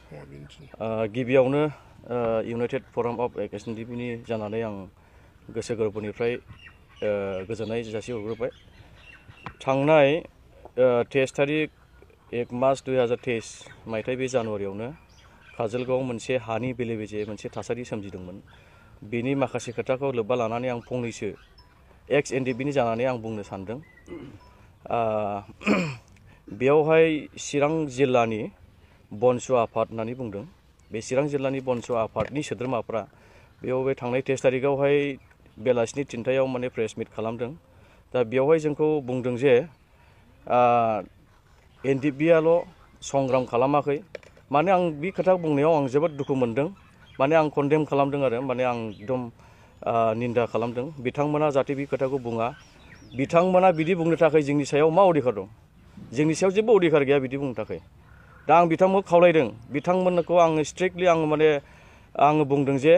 गिबियावनो United फराम of एक्स-एन-डि-पि नि जानानै आं गोसो गोरबोनिफ्राय गोजोननाय जासिहरग्रोबाय। थांनाय 23 तारिख 1 मार्च 2023 मायथाइ बे जानुवारियावनो काजलगावआव मोनसे हानि बेले-बेजे मोनसे थासारि सोमजिदोंमोन। बेनि माखासे खोथाखौ लोब्बा लानानै आं फंनैसो एक्स-एन-डि-पि नि जानानै आं बुंनो सानदों। बेयावहाय चिरां जिल्लानि बनसु आफाद होननानै बुंदों। बे चिरां जिल्लानि बनसु आफादनि सोद्रोमाफ्रा बेयाव बे थांनाय 23 तारिखआवहाय बेलासिनि 3टायाव माने प्रेस मिट खालामदों। दा बेयावहाय जोंखौ बुंदों जे एन-डि-पि-आल' संग्राम खालामाखै। माने आं बे खोथा बुंनायाव आं जोबोद दुखु मोनदों। माने आं कन्डेम खालामदों आरो माने आं एकदम निन्दा खालामदों। बिथांमोना जाहाथे बे खोथाखौ बुङा। बिथांमोना बिदि बुंनो थाखाय जोंनि सायाव मा अधिकार दं? जोंनि सायाव जेबो अधिकार गैया बिदि बुंनो थाखाय। दा आं बिथांमोनखौ खावलायदों। बिथांमोनखौ आङो स्ट्रिक्टलि आङो बुंदों जे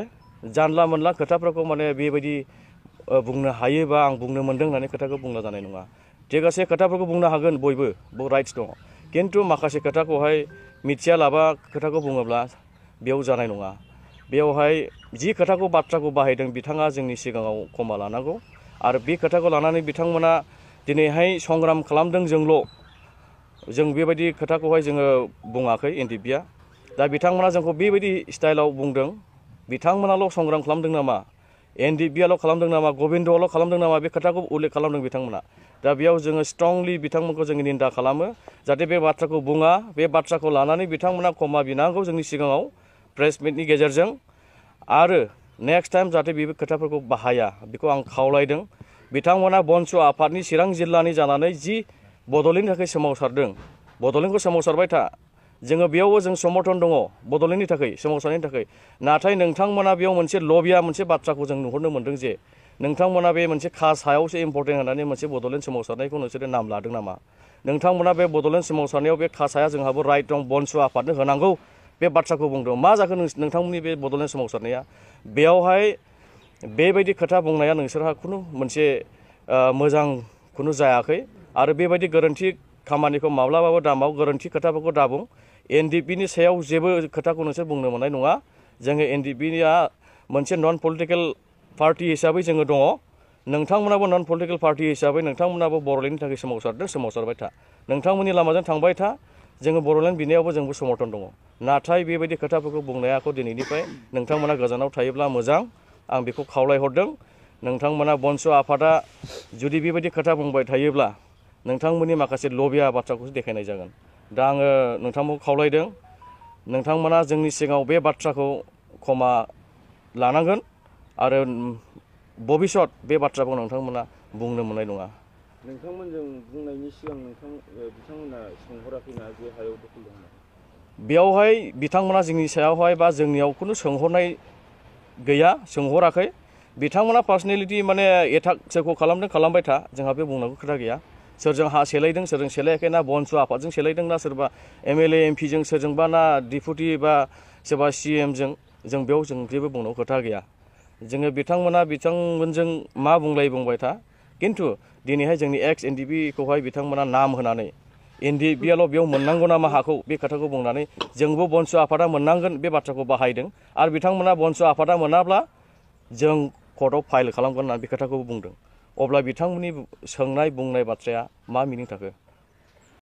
जानला मोनला खोथाफोरखौ माने बेबायदि बुंनो हायोबा आं बुंनो मोनदों होननानै खोथाखौ बुंला जानाय नङा। थिगासे खोथाफोरखौ बुंनो हागोन बयबो राइट्स दङ। खिन्थु माखासे खोथाखौहाय मिथियालाबा खोथाखौ बुङोब्ला बेयाव जानाय नङा। बेयावहाय जि बाथ्राखौ बाहायदों बिथाङा जोंनि सिगाङाव क्षमा लानांगौ। आरो बे खोथाखौ लानानै बिथांमोना दिनैहाय संग्राम खालामदों जों बेबायदि खोथाखौहाय जोङो बुङाखै एन-डि-पि-आ। दा बिथांमोना जोंखौ बेबायदि स्टाइलाव बुंदों। बिथांमोनाल' संग्राम खालामदों नामा? एन-डि-पि-आल' खालामदों नामा? गबिन्दआल' खालामदों नामा? बे खोथाखौ उल्लेख खालामदों बिथांमोना। दा बेयाव जोङो स्ट्रंलि बिथांमोनखौ जोङो निन्दा खालामो। जाहाथे बे बाथ्राखौ बुङा। बे बाथ्राखौ लानानै बिथांमोना क्षमा बिनांगौ जोंनि सिगाङाव प्रेस मिटनि गेजेरजों। आरो नेक्स्ट टाइम जाहाथे बे खोथाफोरखौ बाहाया बेखौ आं खावलायदों। बिथांमोना बनसु आफादनि चिरां जिल्लानि जानानै जि बड'लेण्डनि थाखाय सोमावसारदों। बड'लेण्डखौ सोमावसारबाय था। जोङो बेयावबो जों समर्थन दङ बड'लेण्डनि थाखाय सोमावसारनायनि थाखाय। नाथाय नोंथांमोना बेयाव मोनसे लबिया मोनसे बाथ्राखौ जों नुहुरनो मोनदों जे नोंथांमोना बे मोनसे सायावसो इम्पर्टेन्ट होननानै मोनसे बड'लेण्ड सोमावसारनायखौ नोंसोरो नाम लादों नामा? नोंथांमोना बे बड'लेण्ड सोमावसारनायाव बे साया जोंहाबो राइट दं बनसु आफादनो होनांगौ बे बाथ्राखौ बुंदों। मा जाखो नोंथांमोननि बे बड'लेण्ड सोमावसारनाया? बेयावहाय बेबायदि खोथा बुंनाया नोंसोरहा मोनसे मोजां जायाखै। आरो बेबायदि गोरोन्थि खामानिखौ माब्लाबाबो दामाव गोरोन्थि खोथाफोरखौ दाबुं। एन-डि-पि-नि सायाव जेबो खोथाखौ नोंसोर बुंनो मोननाय नङा। जोङो एन-डि-पि-आ मोनसे नन पलिटिकेल पार्टि हिसाबै जोङो दङ। नोंथांमोनाबो नन पलिटिकेल पार्टि हिसाबै नोंथांमोनाबो बड'लेण्डनि थाखाय सोमावसारबाय था। नोंथांमोननि लामाजों थांबाय था। जोङो बड'लेण्ड बिनायावबो जोंबो समर्थन दङ। नाथाय बेबायदि खोथाफोरखौ बुंनायाखौ दिनैनिफ्राय नोंथांमोना गोजानाव थायोब्ला मोजां। आं बेखौ खावलायहरदों। नोंथांमोना बनसु आफादा जुदि बेबायदि खोथा बुंबाय थायोब्ला नोंथांमोननि माखासे लबिया बाथ्राखौसो देखायनाय जागोन। दा आङो नोंथांमोनखौ खावलायदों। नोंथांमोना जोंनि सिगाङाव बे बाथ्राखौ क्षमा लानांगोन। आरो भबिष्यत बे बाथ्राखौ नोंथांमोना बुंनो मोननाय नङा। नोंथांमोनजों बुंनायनि सिगां बिथांमोना सोंहराखैना जे हायाव दखल दं? बेयावहाय बिथांमोना जोंनि सायावहाय बा जोंनियाव सोंहरनाय गैया, सोंहराखै। बिथांमोना पार्सनेलिटि माने एटाक सोरखौ खालामदों खालामबाय था। जोंहा बे बुंनांगौ खोथा गैया। सोरजों हा सेलायदों सोरजों सेलायाखै ना बनसु आफादजों सेलायदों ना सोरबा एम-एल-ए एम-पिजों सोरजोंबा ना डिपुटि बा सोरबा CM-जों जों बेयाव जेबो बुंनांगौ खोथा गैया। जोङो बिथांमोनजों मा बुंबाय था। खिन्थु दिनैहाय जोंनि एक्स-एन-डि-पि-खौहाय बिथांमोना नाम होनानै एन-डि-पि-आल' बेयाव मोननांगौ नामा हाखौ बे खोथाखौ बुंनानै जोंबो बनसु आफादा मोननांगोन बे बाथ्राखौ बाहायदों। आरो बिथांमोना बनसु आफादा मोनाब्ला जों कर्टआव फाइल खालामगोन होननानै बे खोथाखौ बुंदों। अब्ला बिथांमोननि सोंनाय बुंनाय बाथ्राया मा मिनिं थाखो?